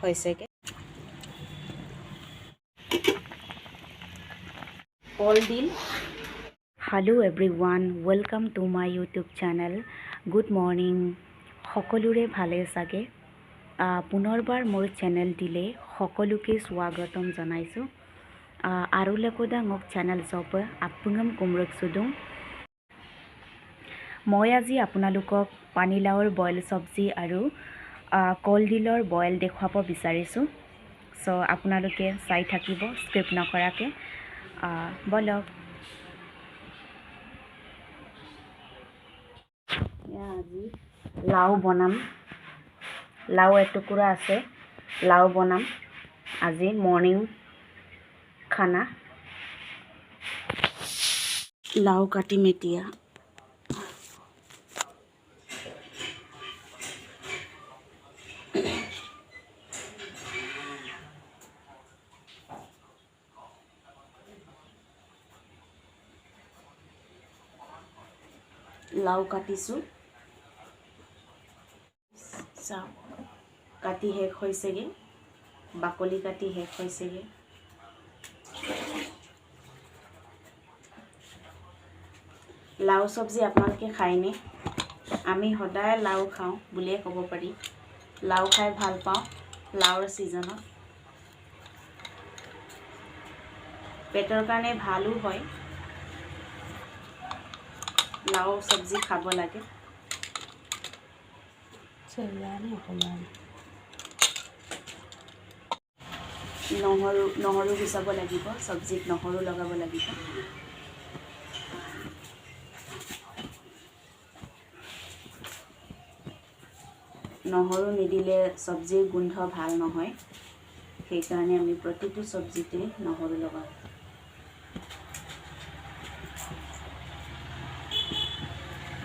হৈছেগৈ। কলডিল। Hello everyone, welcome to my YouTube channel. Good morning. সকলোৰে ভালে চাগে। পুনৰবাৰ মোৰ চেনেলটিলৈ সকলোকে স্বাগতম জনাইছোঁ। আৰু লেকোদা মোক চেনেল চব আপুঙম কুমৰক চুদুং। মই আজি আপোনালোকক পানীলাওৰ বইল চব্জি আৰু কলডিলৰ বইল দেখুৱাব বিচাৰিছোঁ। চ' আপোনালোকে চাই থাকিব স্কিপ নকৰাকৈ। ব'লক। এয়া আজি লাও বনাম। লাও এটুকুৰা আছে, লাও বনাম আজি মৰ্ণিং খানা। লাও কাটিম এতিয়া। লাও কাটিছোঁ, চাওক, কাটি শেষ হৈছেগৈ। বাকলি কাটি শেষ হৈছেগৈ। লাও চব্জি আপোনালোকে খায়নে? আমি সদায় লাও খাওঁ বুলিয়ে ক'ব পাৰি। লাও খাই ভাল পাওঁ। লাওৰ ছিজনত পেটৰ কাৰণে ভালো হয়। লাও চব্জি খাব লাগে। নহৰু গুচাব লাগিব, চব্জিত নহৰু লগাব লাগিব। নহৰু নিদিলে চব্জিৰ গোন্ধ ভাল নহয়, সেইকাৰণে আমি প্ৰতিটো চব্জিতে নহৰু লগাওঁ।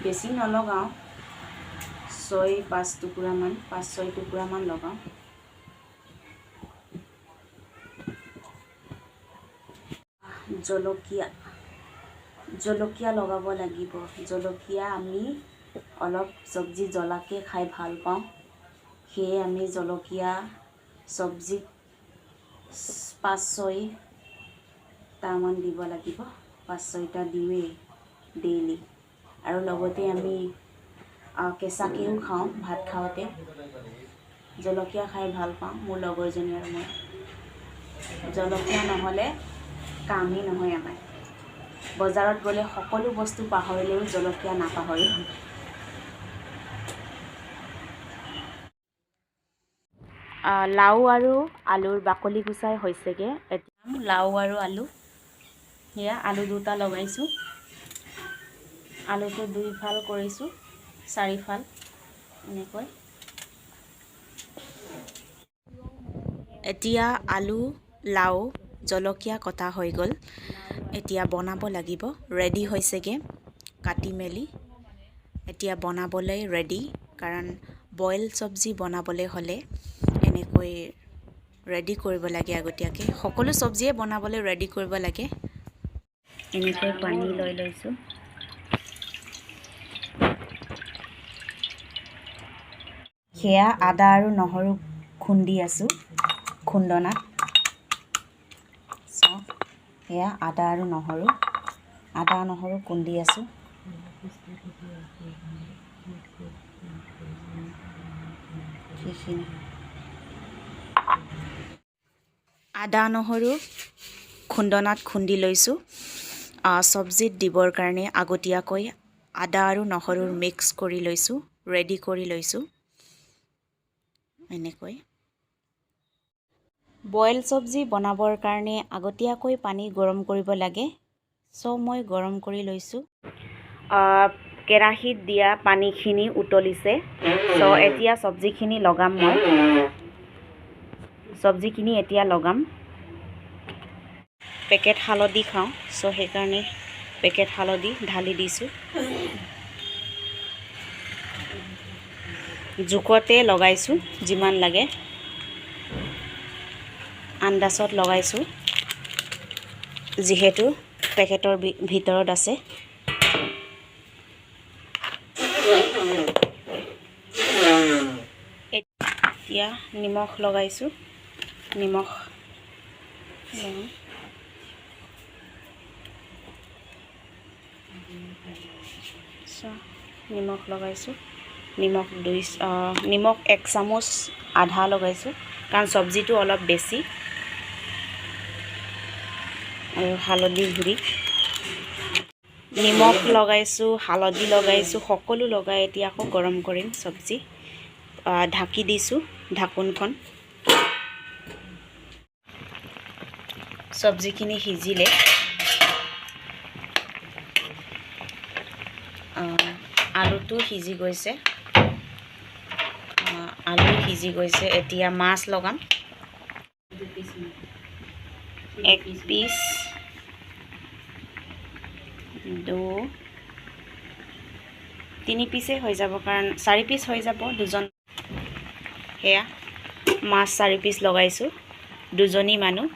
বেছি নলগাওঁ, 6-5 টুকুৰামান, 5-6 টুকুৰামান লগাওঁ। জলকীয়া, জলকীয়া লগাব লাগিব। জলকীয়া আমি অলপ চব্জি জ্বলাকৈ খাই ভাল পাওঁ, সেয়ে আমি জলকীয়া চব্জিত 5-6টামান দিব লাগিব। 5-6টা দিওঁৱেই ডেইলি। আৰু লগতে আমি কেঁচাকৈও খাওঁ ভাত খাওঁতে। জলকীয়া খাই ভাল পাওঁ মোৰ লগৰজনী আৰু মই। জলকীয়া নহ'লে কামেই নহয় আমাৰ। বজাৰত গ'লে সকলো বস্তু পাহৰিলেও জলকীয়া নাপাহৰোঁ। লাও আৰু আলুৰ বাকলি গুচাই হৈছেগৈ। এতিয়া লাও আৰু আলু, সেয়া আলু দুটা লগাইছোঁ। আলুটো দুইফাল কৰিছোঁ, চাৰিফাল এনেকৈ। এতিয়া আলু, লাও, জলকীয়া কটা হৈ গ'ল। এতিয়া বনাব লাগিব। ৰেডি হৈছেগৈ কাটি মেলি। এতিয়া বনাবলৈ ৰেডি, কাৰণ বইল চব্জি বনাবলৈ হ'লে এনেকৈ ৰেডি কৰিব লাগে আগতীয়াকৈ। সকলো চব্জিয়ে বনাবলৈ ৰেডি কৰিব লাগে। এনেকৈ পানী লৈ লৈছোঁ। সেয়া আদা আৰু নহৰু খুন্দি আছোঁ খুন্দনাত। চাওক, সেয়া আদা আৰু নহৰু, আদা নহৰু খুন্দি আছোঁ। সেইখিনি আদা নহৰু খুন্দনাত খুন্দি লৈছোঁ। চব্জিত দিবৰ কাৰণে আগতীয়াকৈ আদা আৰু নহৰুৰ মিক্স কৰি লৈছোঁ, ৰেডি কৰি লৈছোঁ এনেকৈ। বইল চব্জি বনাবৰ কাৰণে আগতীয়াকৈ পানী গৰম কৰিব লাগে। চ' মই গৰম কৰি লৈছোঁ। কেৰাহীত দিয়া পানীখিনি উতলিছে। চ' এতিয়া চব্জিখিনি লগাম মই। চব্জিখিনি এতিয়া লগাম। পেকেট হালধি খাওঁ, চ' সেইকাৰণে পেকেট হালধি ঢালি দিছোঁ। জোখতে লগাইছোঁ, যিমান লাগে আন্দাজত লগাইছোঁ, যিহেতু পেকেটৰ ভিতৰত আছে। এতিয়া নিমখ লগাইছোঁ, নিমখ লগাম। নিমখ লগাইছোঁ, নিমখ 2, নিমখ 1 চামুচ আধা লগাইছোঁ, কাৰণ চব্জিটো অলপ বেছি। আৰু হালধি গুড়ি, নিমখ লগাইছোঁ, হালধি লগাইছোঁ, সকলো লগাই এতিয়া আকৌ গৰম কৰিম চব্জি। ঢাকি দিছোঁ ঢাকোনখন। চব্জিখিনি সিজিলে আলুটো সিজি গৈছে, আলু সিজি গৈছে। এতিয়া মাছ লগাম, 1 পিচ, 2, 3 পিচেই হৈ যাব, কাৰণ 4 পিচ হৈ যাব দুজন। সেয়া মাছ 4 পিচ লগাইছোঁ, দুজনী মানুহ,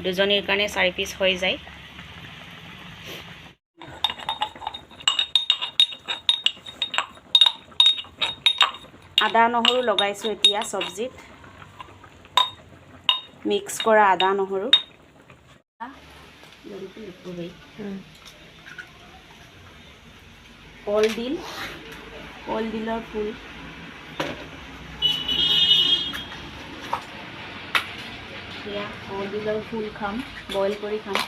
দুজনীৰ কাৰণে 4 পিচ হৈ যায়। আদা নহৰু লগাইছোঁ এতিয়া চব্জিত, মিক্স কৰা আদা নহৰু। কলডিল, কলডিলৰ ফুল, সেয়া কলডিলৰ ফুল খাম, বইল কৰি খাম।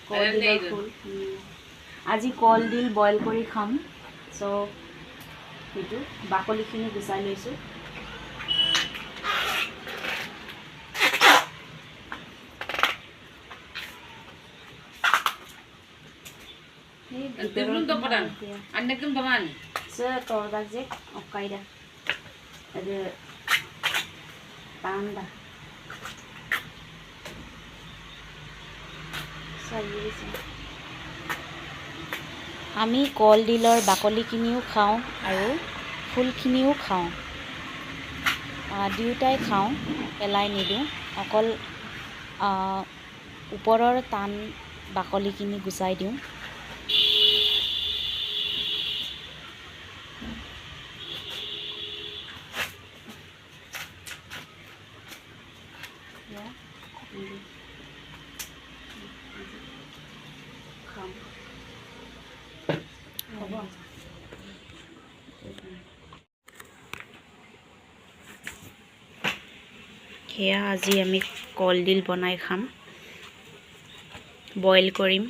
কলডিলৰ ফুল আজি কলডিল বইল কৰি খাম। চ' সেইটো বাকলিখিনি গুচাই লৈছোঁ। আমি কলডিলৰ বাকলিখিনিও খাওঁ আৰু ফুলখিনিও খাওঁ, দুয়োটাই খাওঁ, পেলাই নিদিওঁ। অকল ওপৰৰ টান বাকলিখিনি গুচাই দিওঁ। সেয়া আজি আমি কলডিল বনাই খাম, বইল কৰিম।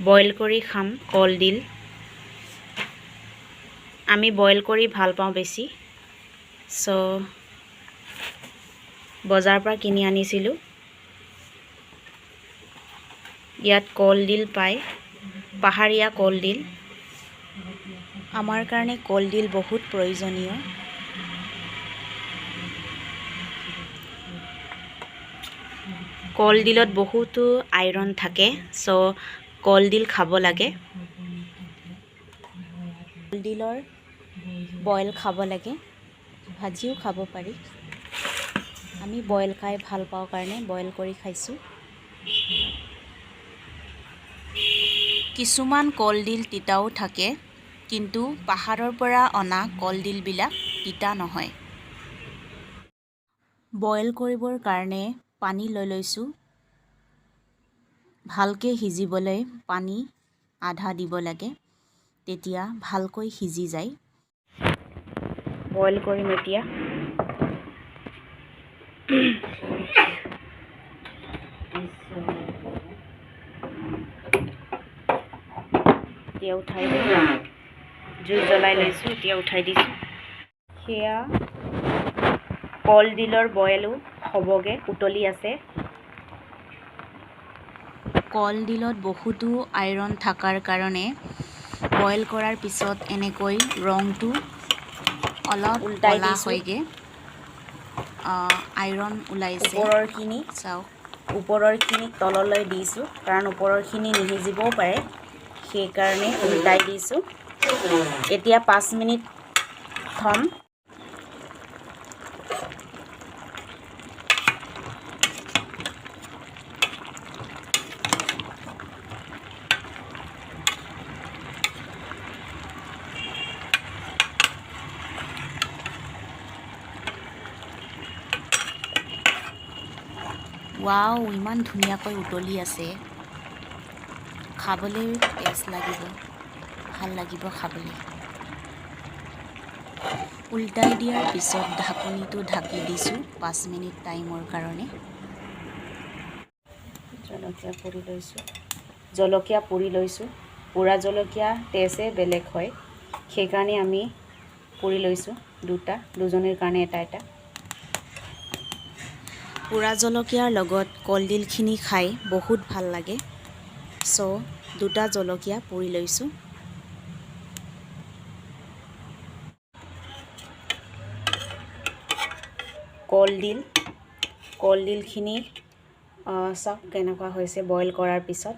বইল কৰি খাম কলডিল। আমি বইল কৰি ভাল পাওঁ বেছি। চ' বজাৰৰ পৰা কিনি আনিছিলোঁ। ইয়াত কলডিল পায়, পাহাৰীয়া কলডিল। আমাৰ কাৰণে কলডিল বহুত প্ৰয়োজনীয়। কলডিলত বহুতো আইৰণ থাকে, চ' কলডিল খাব লাগে। কলডিলৰ বইল খাব লাগে, ভাজিও খাব পাৰি। আমি বইল খাই ভাল পাওঁ কাৰণে বইল কৰি খাইছোঁ। কিছুমান কলডিল তিতাও থাকে, কিন্তু পাহাৰৰ পৰা অনা কলডিলবিলাক তিতা নহয়। বইল কৰিবৰ কাৰণে পানী লৈ লৈছোঁ। ভালকৈ সিজিবলৈ পানী আধা দিব লাগে, তেতিয়া ভালকৈ সিজি যায়। বইল কৰিম এতিয়া। এতিয়া উঠাই দিছোঁ, জুই জ্বলাই লৈছোঁ, এতিয়া উঠাই দিছোঁ। সেয়া কলডিলৰ বইলো হ'বগৈ, উতলি আছে। কলডিলত বহুতো আইৰণ থকাৰ কাৰণে বইল কৰাৰ পিছত এনেকৈ ৰংটো অলপ ক'লা হয়গৈ, আইৰণ ওলাইছে। ওপৰৰখিনি চাওক, ওপৰৰখিনি তললৈ দিছোঁ, কাৰণ ওপৰৰখিনি নিসিজিবও পাৰে, সেইকাৰণে উল্টাই দিছোঁ। এতিয়া 5 মিনিট থ'ম। ৱাও, ইমান ধুনীয়াকৈ উতলি আছে। খাবলৈ টেষ্ট লাগিব, ভাল লাগিব খাবলৈ। উল্টাই দিয়াৰ পিছত ঢাকনিটো ঢাকি দিছোঁ 5 মিনিট টাইমৰ কাৰণে। জলকীয়া পুৰি লৈছোঁ, জলকীয়া পুৰি লৈছোঁ। পোৰা জলকীয়া টেষ্টে বেলেগ হয়, সেইকাৰণে আমি পুৰি লৈছোঁ দুটা, দুজনীৰ কাৰণে এটা এটা। পোৰা জলকীয়াৰ লগত কলডিলখিনি খাই বহুত ভাল লাগে। চ' দুটা জলকীয়া পুৰি লৈছোঁ। কলডিল, কলডিলখিনি চাওক কেনেকুৱা হৈছে। বইল কৰাৰ পিছত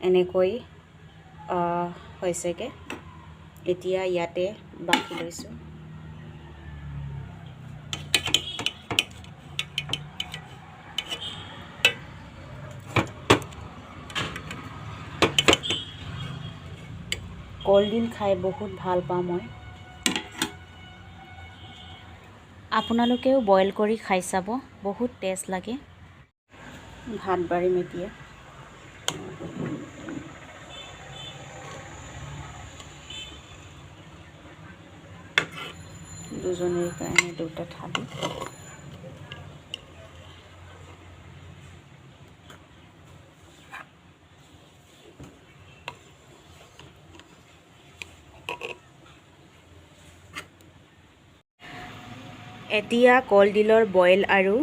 এনেকৈ হৈছেগৈ। এতিয়া ইয়াতে বাকি লৈছোঁ। কলডিল খাই বহুত ভাল পাওঁ মই। আপোনালোকেও বইল কৰি খাই চাব, বহুত টেষ্ট লাগে। ভাত বাঢ়িম এতিয়া। দুজনীৰ কাৰণে দুটা থালি। এতিয়া কলডিলৰ বইল আৰু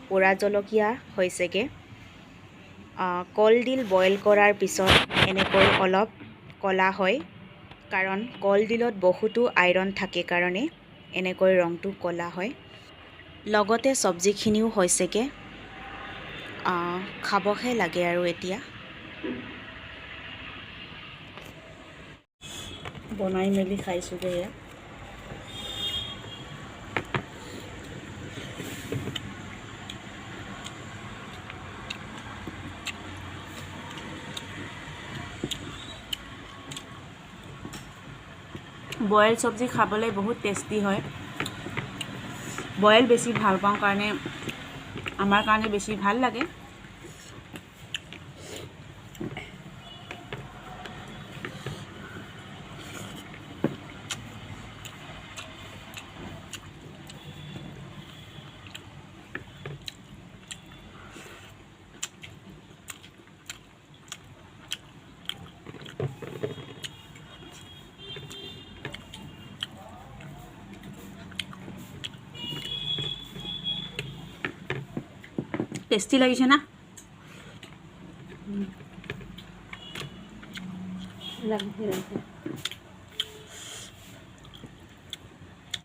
পোৰা জলকীয়া হৈছেগৈ। কলডিল বইল কৰাৰ পিছত এনেকৈ অলপ ক'লা হয়, কাৰণ কলডিলত বহুতো আইৰণ থাকে কাৰণে এনেকৈ ৰংটো ক'লা হয়। লগতে চব্জিখিনিও হৈছেগৈ, খাবহে লাগে আৰু এতিয়া। বনাই মেলি খাইছোঁগৈ এয়া। বইল চব্জি খাবলৈ বহুত টেষ্টি হয়। বইল বেছি ভাল পাওঁ কাৰণে আমাৰ কাৰণে বেছি ভাল লাগে। টেষ্টি লাগিছে না? লাগিছে, লাগিছে।